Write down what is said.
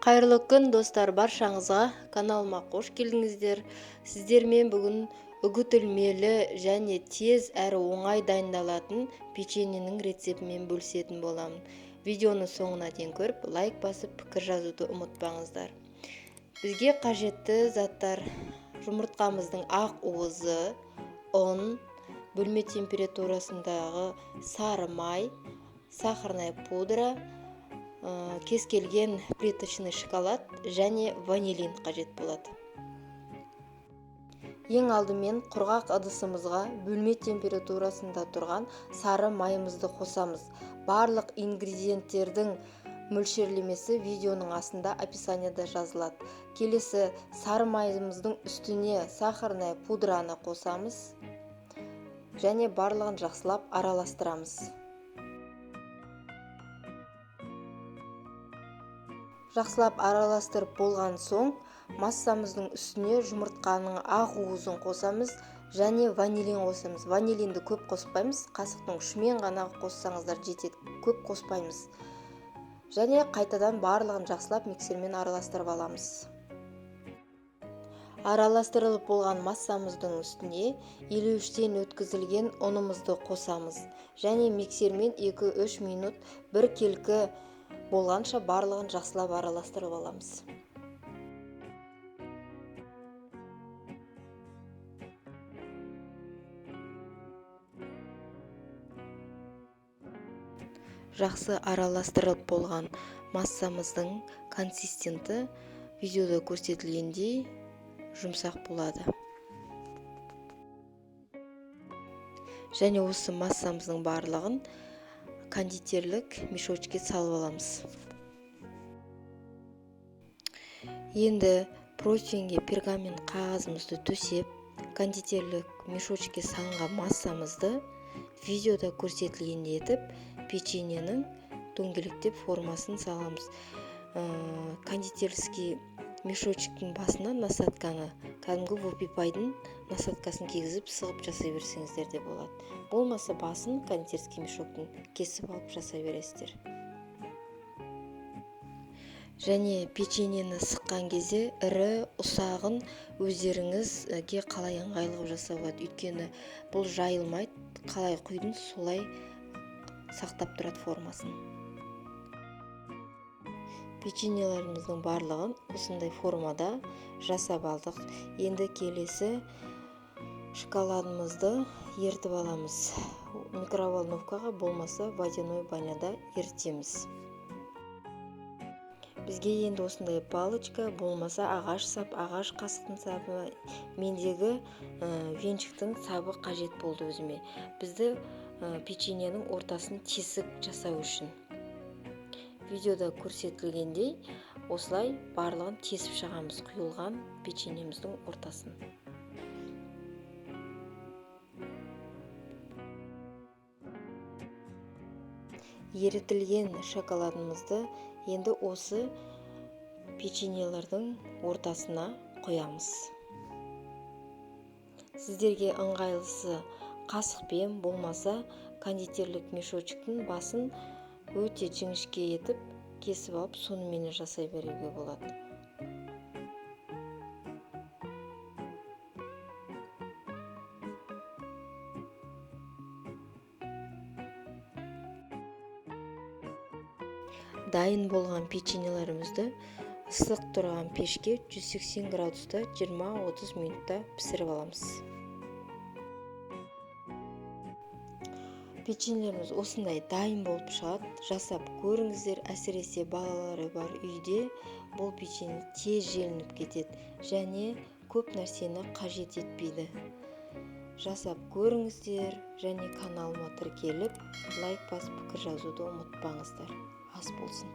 Қайырлы күн, достар, баршаңызға каналыма қош келдіңіздер. Сіздермен бүгін үгітілмелі және тез әрі оңай дайындалатын печеньенің рецептімен бөлісетін боламын. Видеоны соңына дейін көріп, лайк басып, пікір жазуды ұмытпаңыздар. Бізге қажетті заттар: жұмыртқамыздың ақ уызы, ұн, бөлме температурасындағы сары май, сахарная пудра, кез келген плиточный шоколад және ванилин қажет болады. Ең алдымен құрғақ ыдысымызға бөлме температурасында тұрған сары майымызды қосамыз. Барлық ингредиенттердің мөлшерлемесі видеоның астында, описанияда жазылады. Келесі сары майымыздың үстіне сахарная пудраны қосамыз және барлығын жақсылап араластырамыз. Жақсылап араластырып болған соң, массамыздың үстіне жұмыртқаның ақ уызын қосамыз және ванилин қосамыз. Ванилинді көп қоспаймыз, қасықтың ұшымен ғана қоссаңыздар жетеді, көп қоспаймыз. Және қайтадан барлығын жақсылап миксермен араластырып аламыз. Араластырылып болған массамыздың үстіне 53-тен өткізілген ұнымызды қосамыз және миксермен 2-3 минут бір келкі болғанша барлығын жақсылап араластырып аламыз. Жақсы араластырылып болған массамыздың консистенті видеода көрсетілгендей жұмсақ болады. Және осы массамыздың барлығын кондитерлік мешочке салып аламыз. Енді противеньге пергамент қағазымызды төсеп, кондитерлік мешочке салынған массамызды видеода көрсетілгендей етіп печеньенің дөңгелектеп формасын саламыз. Кондитерский мешочектің басына насадканы, кәдімгі вупи-пайдың насадкасын кигізіп, сығып жасай берсеңіздер де болады. Болмаса басын кондитерский мешоктың кесіп алып жасай бересіздер. Және печеньені сыққан кезде ірі ұсағын өздеріңізге қалай ыңғайлы қылып жасауға болады. Өйткені бұл жайылмайды, қалай құйдың, солай сақтап тұрады формасын. Печеньелеріміздің барлығын осындай формада жасап алдық. Енді келесі шоколадымызды ерітіп аламыз. Микроволновкаға, болмаса водяной баняда ерітеміз. Бізге енді осындай палочка, болмаса ағаш сап, ағаш қасықтың сабы, мендегі венчиктің сабы қажет болды өзіме. Бізді печеньенің ортасын тесік жасау үшін видеода көрсетілгендей осылай барлығын тесіп шығамыз құйылған печеньеміздің ортасын. Ерітілген шоколадымызды енді осы печеньелердің ортасына құямыз. Сіздерге ыңғайлысы қасықпен, болмаса кондитерлік мешочектің басын өте жіңішке етіп кесіп алып, сонымен жасай беруге болады. Дайын болған печеньелерімізді ысық тұрған пешке 180 градуста 20-30 минутта пісіріп аламыз. Печеньелеріміз осындай дайын болып шығады. Жасап көріңіздер, әсіресе балалары бар үйде бұл печенье тез желініп кетеді және көп нәрсені қажет етпейді. Жасап көріңіздер және каналыма тіркеліп, лайк басып, пікір жазуды ұмытпаңыздар. Ас болсын.